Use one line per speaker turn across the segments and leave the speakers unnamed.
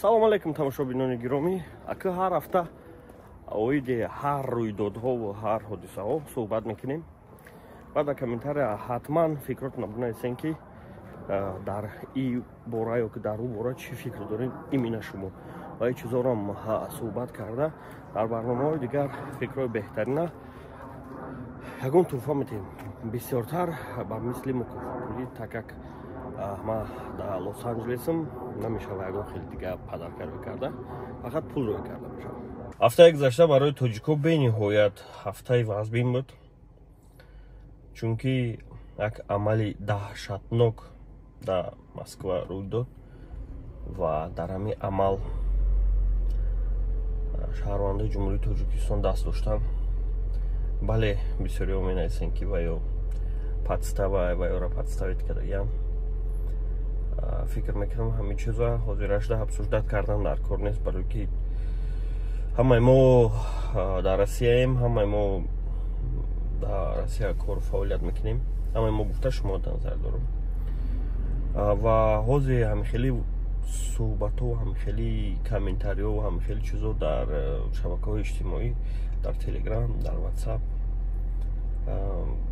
Салому алайкум, тамошобинони гиромӣ. Ака, ҳар ҳафта оиди ҳар рӯйдодҳову ҳар ҳодисаҳо суҳбат мекунем. Баъд дар комментария ҳатман фикротона бинависен, ки дар и бора ё ки дар ӯ бора чӣ фикр дорем именно шумо, ва ин чизҳоро суҳбат карда, дар барномаҳои дигар фикрҳои беҳтарина ягон туҳфа метиҳем, бисёртар ба мисли мукофотпулӣ. Так как ма дар Лос Анҷелесам, намешава ягон хеле дига подарка рӯй карда, фақат пул рӯй карда мешава. Ҳафтаи гузашта барои тоҷико бениҳоят ҳафтаи вазбин буд, чунки як амали даҳшатнок дар Москва рӯй дод ва дар ҳамин амал шаҳрвандаи Ҷумҳурии Тоҷикистон даст доштанд. Бале, бисёриҳо менависем, ки ва ё подстава, ва ёра подставить кардагиам. Фикр мекунам, ҳамин чиза ҳозирашда обсуждать кардан дар кор нест, барое ки ҳамаи мо дар Россияем, ҳамаи мо дар Россия кору фаъолият мекунем. Ҳамаи мо гуфта, шумо дар назар дорам. Ва ҳозир ҳамихели суҳбатҳо, ҳамихели комментариҳо, ҳамихели чизо дар шабакаҳои иҷтимоӣ, дар Телеграм, дар Ватсап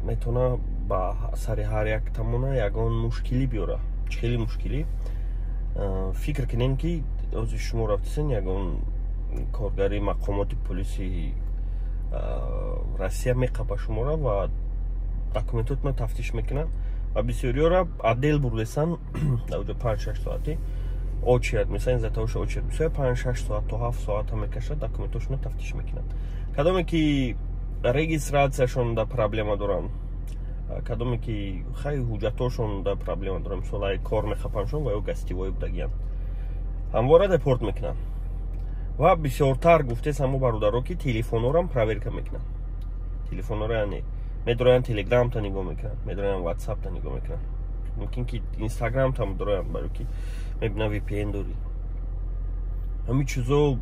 метавона ба сари ҳар як тамона ягон мушкилӣ биёра. Чӣ хеле мушкилӣ? Фикр кунем, ки ҳозир шумо рафтисен, ягон коргари мақомоти полиси Россия меқапа шуморо ва документотона тафтиш мекунад, ва бисёриёра отдел бурдесан, дар 5-6 соати очередь мисал, из-за того что очередь бисёр, 5-6 соат то 7 соата мекашад, документошона тафтиш мекунад. Кадоме ки регистрацияшон да проблема доранд, кадоме ки хай ҳуҷҷатҳошон да проблема доранд, мисол, ай кор мехапаншон ва ё гостевой будагиянд, ҳамвора депорт мекунанд. Ва бисёртар гуфтес ҳамо бародаро, ки телефонҳорам проверка мекунанд. Телефонҳоро, яъне медороянд, Телеграмта нигоҳ мекунанд, медороянд, Ватсапта нигоҳ мекунанд, мумкин ки Инстаграмта медороянд, баро ки мебинам VPN дорӣ. Ҳамин чизо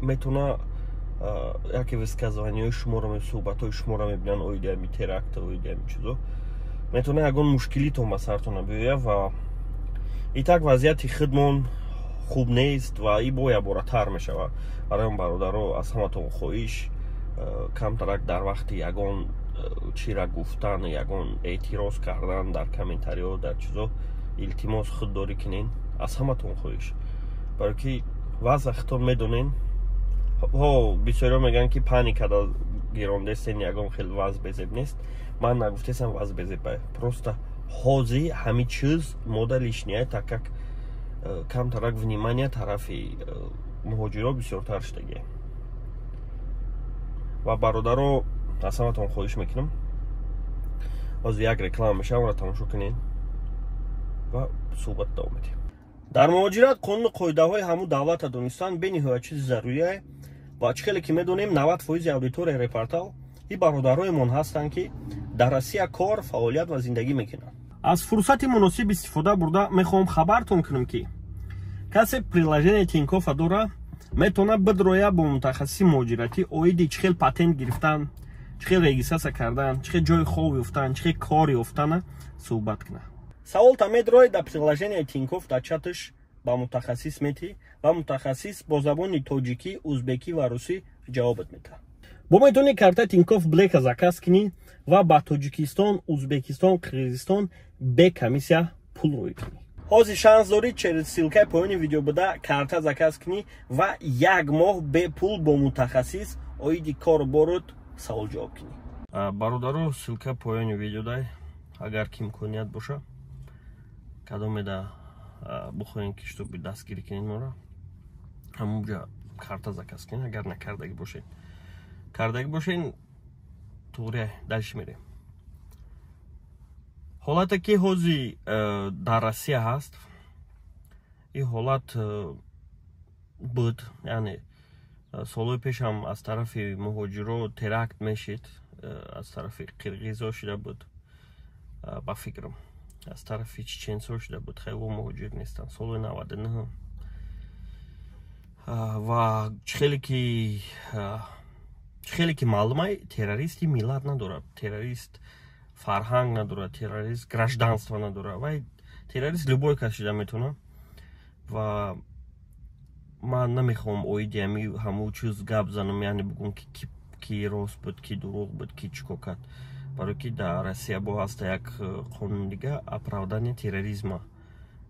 метавона яке высказывания ҳои шуморо, суҳбатҳои шуморо мебинанд оиди ҳами теракта, оиди ҳами чизо, метавона ягон мушкилитон ба сартона биёяд. Ва итак вазъияти худмон хуб нест ва и бо якборатар мешавад. Барои он, бародаро, аз ҳаматон хоҳиш: камтарак дар вақти ягон чира гуфтан, ягон эътироз кардан дар комментариҳо, дар чизо, илтимос, худдорӣ кунен. Аз ҳаматон хоҳиш, барое ки вазъа худтон медонен. Ҳо, бисёриҳо мегӯянд, ки паника гирондестен, ягон хел вазъ безеб нест. Ман нагуфтесам вазъ безеб, просто ҳозир ҳамин чиз мода лишний, так как камтарак внимание тарафи муҳоҷиро бисёртар шудагия. Ва, бародаро, аз ҳаматон хоҳиш мекунам, ҳозир як реклама мешавам, тамошо кунед ва суҳбат давом медиҳем. Дар муҳоҷират қонуну қоидаҳои ҳамун давлата донистан бениҳоят чизи зарурие. Ва чӣ хеле ки медонем, 90 фоизи аудиторияи Репортал и бародароемон ҳастанд, ки дар Россия кор, фаъолият ва зиндагӣ мекунанд. Аз фурсати муносиб истифода бурда, мехоҳам хабартон кунам, ки касе приложение Тинькоффа дора, метавонад бидроя, бо мутахассиси муҳоҷиратӣ оиди чӣ хел патент гирифтан, чӣ хел регистрация кардан, чӣ хел ҷои хоб ёфтан, чӣ хел кор ёфтана суҳбат кунад. Саволта медрои дар приложение Тинькофф, дар чаташ ба мутахассис метӣ ва мутахассис бо забони тоҷикӣ, узбекӣ ва русӣ ҷавобат метаҳад. Бо метавонӣ карта Тинькофф Блека заказ кунӣ ва ба Тоҷикистон, Узбекистон, Қирғизистон бе комиссия пул рӯй кунӣ. Ҳозир шанс дорӣ, через ссылка и поёни видео буда карта заказ кунӣ ва як моҳ бепул бо мутахассис оиди кору борут савол ҷавоб кунӣ. Бародаро, ссылка поёни видео дай. Агар ки имконият боша, кадомеда бухоҳем, ки чтобы дастгирӣ кунед моро, ҳамонҷа карта заказ кунед. Агар накардагӣ бошед, кардагӣ бошед, туғри дальше мерем. Ҳолате ки ҳозир дар Россия ҳаст, ин ҳолат буд, яъне солҳои пешам аз тарафи муҳоҷиро теракт мешид, аз тарафи қирғизо шуда буд, ба фикрам, аз тарафи чеченсо шуда буд. Хело муҳоҷир нестанд. Солҳои 99. Ва чӣ хеле ки маълумай, террористи миллат надорад, террорист фарҳанг надорад, террорист гражданство надорад. Вай террорист любой кас шида метавонад. Ва Ман намехоҳам оиди ҳамун чиз гап занам, яъне бугум, ки ки рост буд, ки дурӯғ буд, ки чӣ кор кард. Барое ки дар Россия бо ҳаста як қонун дига, оправдание терроризма.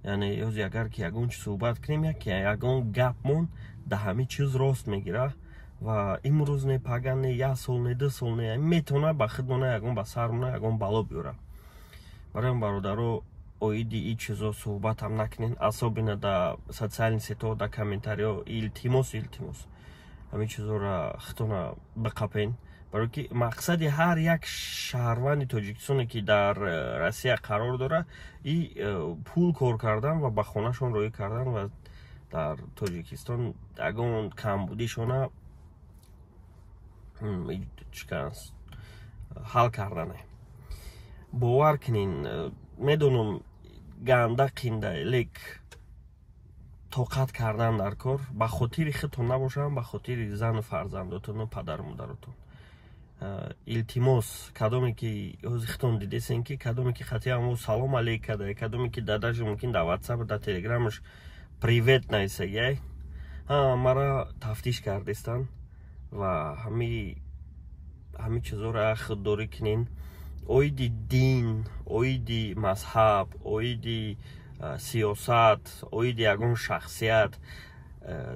Яъне ёзи агар ки ягон чи суҳбат кунем, яке ягон гапмон да ҳамин чиз рост мегира ва имрӯз не, пага не, як сол не, 2 сол не, метавона ба худмона ягон, ба сармона ягон бало биёра. Барои бародаро, оиди ин чизо суҳбатам накунен, особенно да социальный сетьҳо, да комментариҳо. Илтимос, илтимос, ҳамин чизоро худтона биқапен, барое ки мақсади ҳар як шаҳрванди Тоҷикистоне, ки дар Россия қарор дорад, и пул кор кардан ва ба хонашон роҳӣ кардан ва дар Тоҷикистон ягон камбудишона ҳал кардане. Бовар кунин, медонам, ганда қинда, лек тоқат кардан дар кор, ба хотири худтон набошам, ба хотири зану фарзандотону падару модаротон. Илтимос, кадоме ки ҳози худтон дидесен, ки кадоме ки хати ҳамо салом алейк када, кадоме ки дадашо мумкин дар Ватсап, дар Телеграмаш привет нависагиай, мара тафтиш кардестанд ва ҳами чизоро худдорӣ кунен. Оиди дин, оиди мазҳаб, оиди сиёсат, оиди ягон шахсият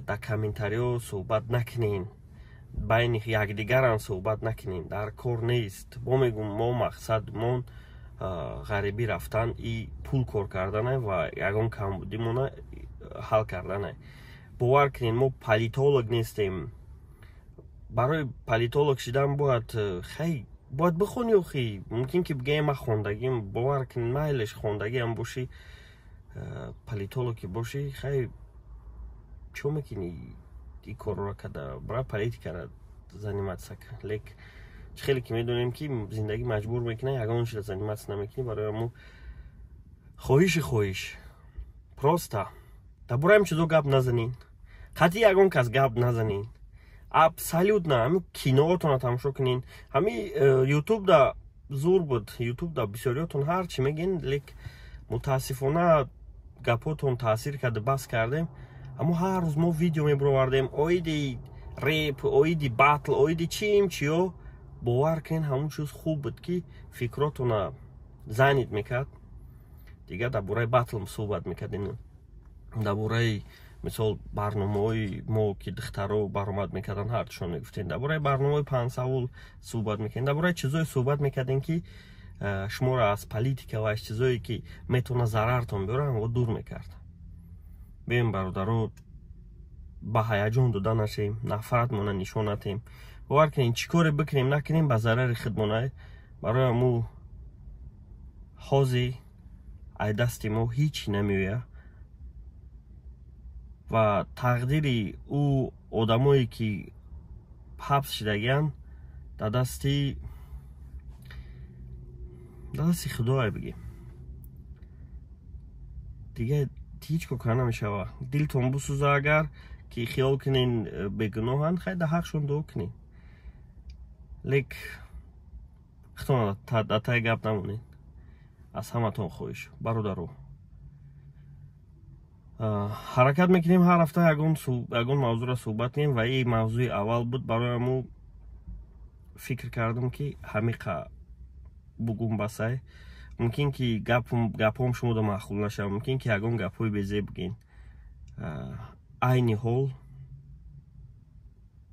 дар комментариҳо суҳбат накунен, байни якдигарам суҳбат накунен, дар кор нест. Мо мегӯм, мо мақсадмон ғарибӣ рафтан и пул кор кардане ва ягон камбудимона ҳал кардане. Бовар кунен, мо политолог нестем. Барои политолог шидан бояд, хай, бояд бихонӣ. Охи мумкин ки бигӯем, ман хондагим. Бовар кунед, майлеш, хондагиам бошӣ, политолог ки бошӣ, хай, чо мекунӣ и корро када? Бара политикара заниматься. Лек чӣ хеле ки медонем, ки зиндагӣ маҷбур мекунад, ягон чиза заниматься намекунӣ. Барои ҳамо хоҳиши хоҳиш, просто дар бораи ҳам чизо гап назанин, қатъи ягон кас гап назанин, абсолютно. Ҳами киноотонро тамошо кунин, ҳами Ютубда зур буд. Ютубда бисёриётон ҳар чӣ мегӯен, лек мутаассифона гапотон таъсир карда, бас кардем. Аммо ҳар рӯз мо видео мебуровардем оиди реп, оиди батл, оиди чим чиё. Бовар кунед, ҳамон чиз хуб буд, ки фикротона занят мекард. Дигар дар бораи батл суҳбат мекардем, дар бораи, мисол, барномаҳои мо, ки духтаро баромад мекарданд, ҳардушон мегуфтем, дар бораи барномаҳои панҷсавол суҳбат мекардем, дар бораи чизое суҳбат мекардем, ки шуморо аз политика ва аз чизое, ки метавонад зарартон биёрад, ҳамво дур мекард. Биёем, бародаро, ба ҳаяҷон дода нашем, нафратмона нишон натем. Бовар кунем, чӣ коре бикунем, накунем, ба зарари худмона. Барои ҳаму ҳози ай дасти мо ҳеҷ намеояд ва тақдири ӯ одамое, ки ҳабс шудагианд, дар дасти Худое бигем. Дигар ҳеҷ кор карда намешавад. Дилтон бисӯза, агар ки хиёл кунен бегуноҳанд, хай, дар ҳақшон дуо кунед, лек худтон дар таи гап намонед. Аз ҳаматон хоҳиш, бародаро, ҳаракат мекунем ҳар ҳафта ягон мавзӯъро суҳбат кунем ва ин мавзӯи аввал буд. Барои ҳаму фикр кардам, ки ҳамиқа бугум, басай. Мумкин ки гапҳом шумода маъқул нашавад, мумкин ки ягон гапҳои безеб бигӯен. Айни ҳол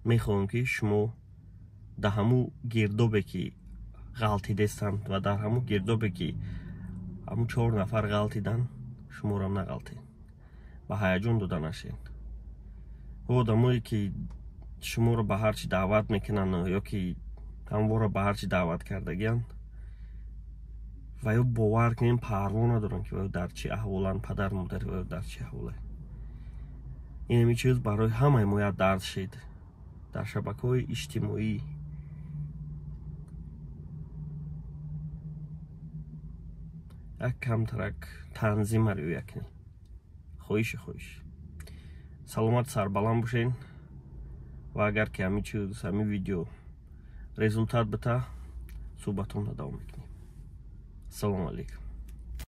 мехоҳам, ки шумо дар ҳамун гирдобе, ки ғалтидестанд, ва дар ҳамун гирдобе, ки ҳамун чор нафар ғалтиданд, шуморам нағалтед, ба ҳаяҷон дода нашед. Одамое, ки шуморо ба ҳар чӣ даъват мекунанд ё ки ҳамвора ба ҳар чӣ даъват кардагианд, ва ё, бовар кунем, парво надоранд, ки ва ё дар чӣ аҳволанд, падару модари ва ё дар чӣ аҳволанд. Инами чиз барои ҳамаи мо як дарс шид. Дар шабакаҳои иҷтимоӣ як камтарак танзима риоя кунем. Хоҳиши хоҳиш, саломат, сарбаланд бошен ва агар ки ҳамин чиз, ҳамин видео результат бита, суҳбатонро давом мекунем. Ассалому алайкум.